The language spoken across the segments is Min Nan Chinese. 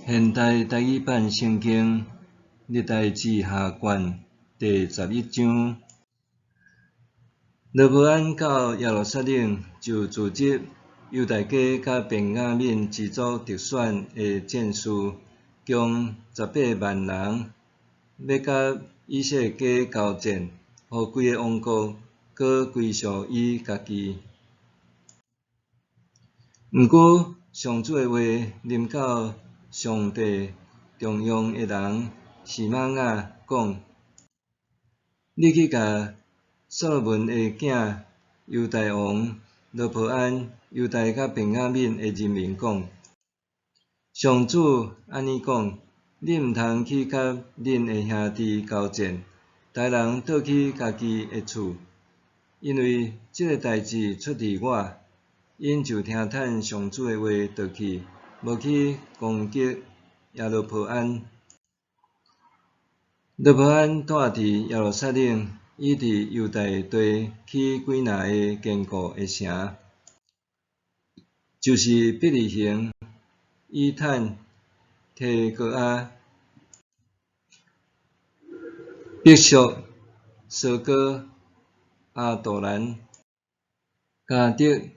現代台語版聖經歷代志下卷第十一章。羅波安到耶路撒冷，就組織猶大家佮便雅憫支族特選的戰士，共十八萬人，欲佮以色列家交戰，予規个王國閣歸屬予家己。毋過，上主的話臨到上帝重用的人示瑪雅講：你去共所羅門的囝猶大王羅波安、猶大佮便雅憫的人民講：上主按呢講：恁毋通去佮恁的兄弟交戰，逐人倒去家己的厝，因為這个代誌出佇我。𪜶就聽趁上主的話倒去，無去攻擊耶羅波安。羅波安蹛佇耶路撒冷，伊佇猶大地起幾若个堅固的城，就是伯利恆、以坦、提哥亞、伯屬、掃哥、亞杜蘭、迦得、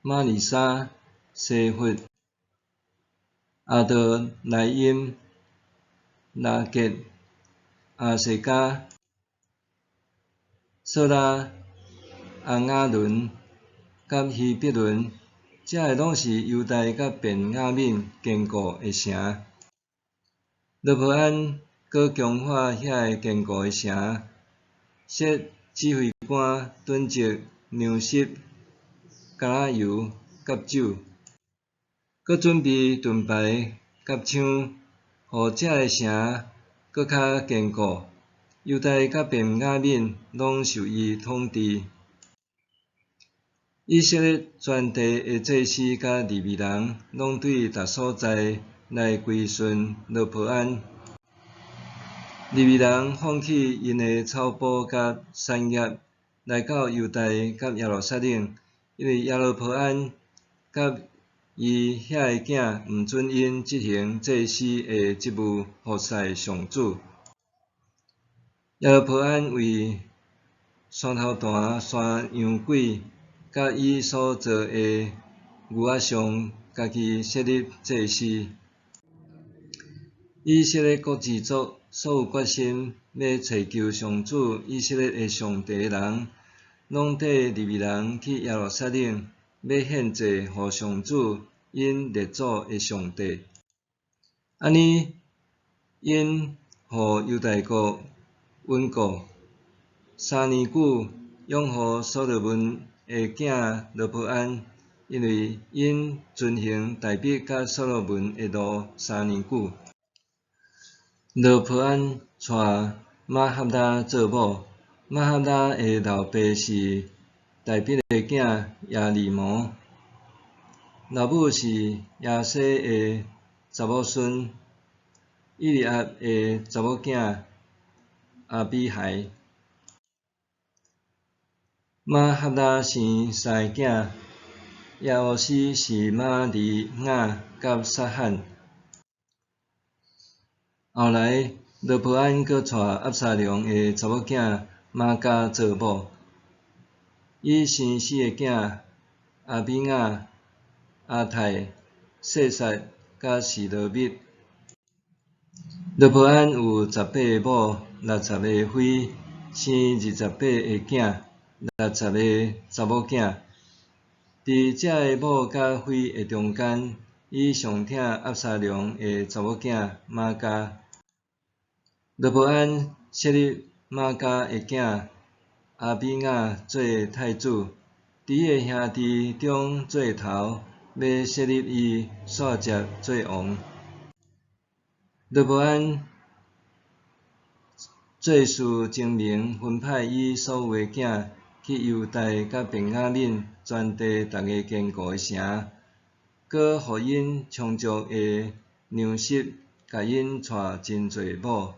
瑪利沙、西弗、亞多萊音、拉結、亞細迦、索拉、亞雅崙、佮希伯崙，這个攏是猶大佮便雅憫堅固的城。羅波安閣強化遐个堅固的城，設指揮官囤積糧食、橄欖油佮酒，閣準備盾牌佮槍，予這个城閣較堅固。猶大佮便雅憫攏受伊統治。以色列全地的祭司佮利未人，攏對逐所在來歸順羅波安。利未人放棄𪜶的草埔佮產業，來到猶大佮耶路撒冷，因為耶羅波安佮伊遐个囝毋准𪜶執行祭司的職務，服侍上主。耶羅波安為山頭壇山羊鬼，佮伊所造的牛仔像，家己設立祭司。以色列各支族所有決心欲揣求上主以色列的上帝的人，攏綴利未人去耶路撒冷，欲獻祭予上主𪜶列祖的上帝。按呢，𪜶予猶大國穩固。3年久，擁護所羅門的囝羅波安，因為𪜶遵行大衛佮所羅門的路三年久。羅波安娶瑪哈拉做某，瑪哈拉的老爸是大衛的囝耶利摩，老母是耶西的查某孫以利押的查某囝亞比孩。瑪哈拉生三个囝，耶烏斯、示瑪利亞佮撒罕。後來，羅波安閣娶押沙龍的查某囝瑪迦做某，伊生四个囝：亞比雅、亞泰、細撒佮示羅密。羅波安有十八个某，六十个妃，生二十八个囝，六十个查某囝。佇這个某佮妃的中間，伊上疼押沙龍的查某囝瑪迦。羅波安設立瑪迦的囝亞比雅做太子，佇伊的兄弟中做頭，欲設立伊紲接做王。羅波安做事精明，分派伊所有的囝去猶大佮便雅憫全地逐個堅固的城，閣予𪜶充足的糧食，共𪜶娶真濟某。